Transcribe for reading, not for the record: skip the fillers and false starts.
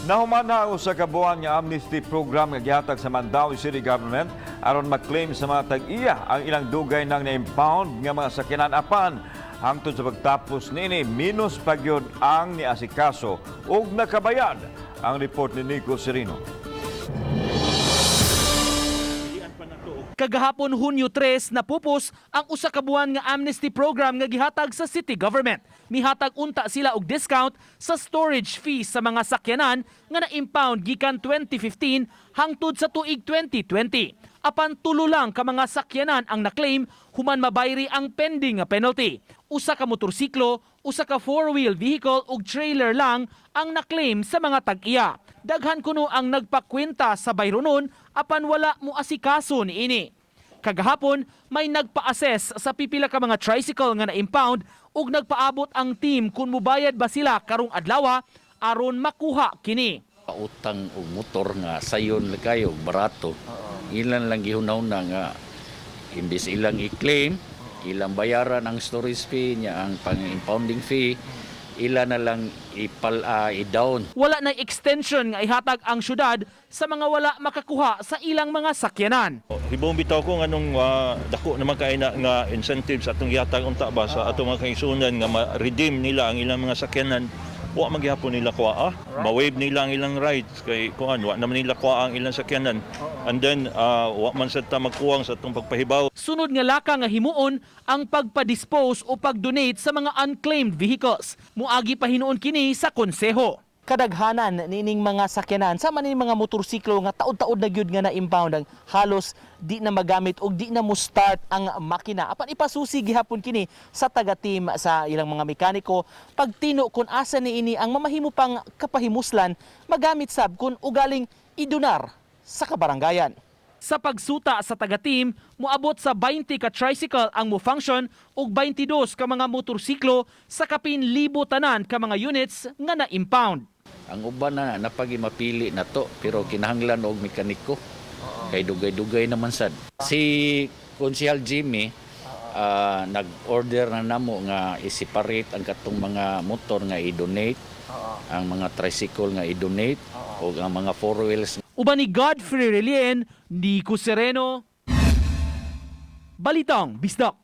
Nahuman na ang usa ka buwan nga amnesty program nga gihatag sa Mandaue City Government aron maklaim sa mga tag-iya ang ilang dugay nang na-impound nga mga sakyanan, apan hangtod sa pagtapos niini, minus pa gyud ang niasikaso ug nakabayad. Ang report ni Nico Serino. Kagahapon, Hunyo 3, napupos ang usa ka buwan nga amnesty program nga gihatag sa city government. Mihatag unta sila og discount sa storage fee sa mga sakyanan nga na-impound gikan 2015 hangtod sa tuig 2020. Apan tulo lang ka mga sakyanan ang na-claim human mabayri ang pending nga penalty. Usa ka motorsiklo, usa ka four-wheel vehicle ug trailer lang ang na-claim sa mga tag-iya. Daghan kuno ang nagpakwenta sa bayronon apan wala mo asikaso niini. Kagahapon, may nagpa-assess sa pipila ka mga tricycle nga na-impound ug nagpaabot ang team kung mubayad ba sila karong adlaw aron makuha kini. Utang og motor nga sayon lang kayo barato, ilan lang gihunahuna nga imbis ilang i-claim, ilang bayaran ang storage fee niya, ang pang-impounding fee, ila na lang ipal i-down. Wala na extension nga ihatag ang syudad sa mga wala makakuha sa ilang mga sakyanan. Hibong bitaw ko nganong dako naman kay na nga incentives atong gihatag unta ba sa atong mga kaigsuonan nga ma-redeem nila ang ilang mga sakyanan, wa man gihapon nila kuha. Ma-waive nila ang ilang rights kay kuan, wa naman nila kuha ang ilang sakyanan, and then wa man sad ta magkuwang sa atong pagpahibaw. Sunod nga laka nga himuon ang pagpa-dispose o pag-donate sa mga unclaimed vehicles. Muagi pa hinuon kini sa konseho. Kadaghanan niining mga sakyanan sama ni mga motorsiklo nga taod-taod na gyud nga na-impound ang halos di na magamit og di na mo start ang makina. Apan ipasusi gihapon kini sa taga-team sa ilang mga mekaniko pagtino kung asa niini ang mamahimo pang kapahimuslan magamit sab kung ugaling idunar sa kabaranggayan. Sa pagsuta sa taga-team, moabot sa 20 ka tricycle ang mo-function ug 22 ka mga motorsiklo sa kapin libo tanan ka mga units nga na-impound. Ang uban na napagi mapili na to, pero kinahanglan og mekaniko kay dugay-dugay naman sad. Si Konsehal Jimmy, nag-order na namo nga i-separate ang katong mga motor nga i-donate, ang mga tricycle nga i-donate ug ang mga four wheels. Uban ni Godfrey Relien, Nico Sereno, Balitang Bisdak.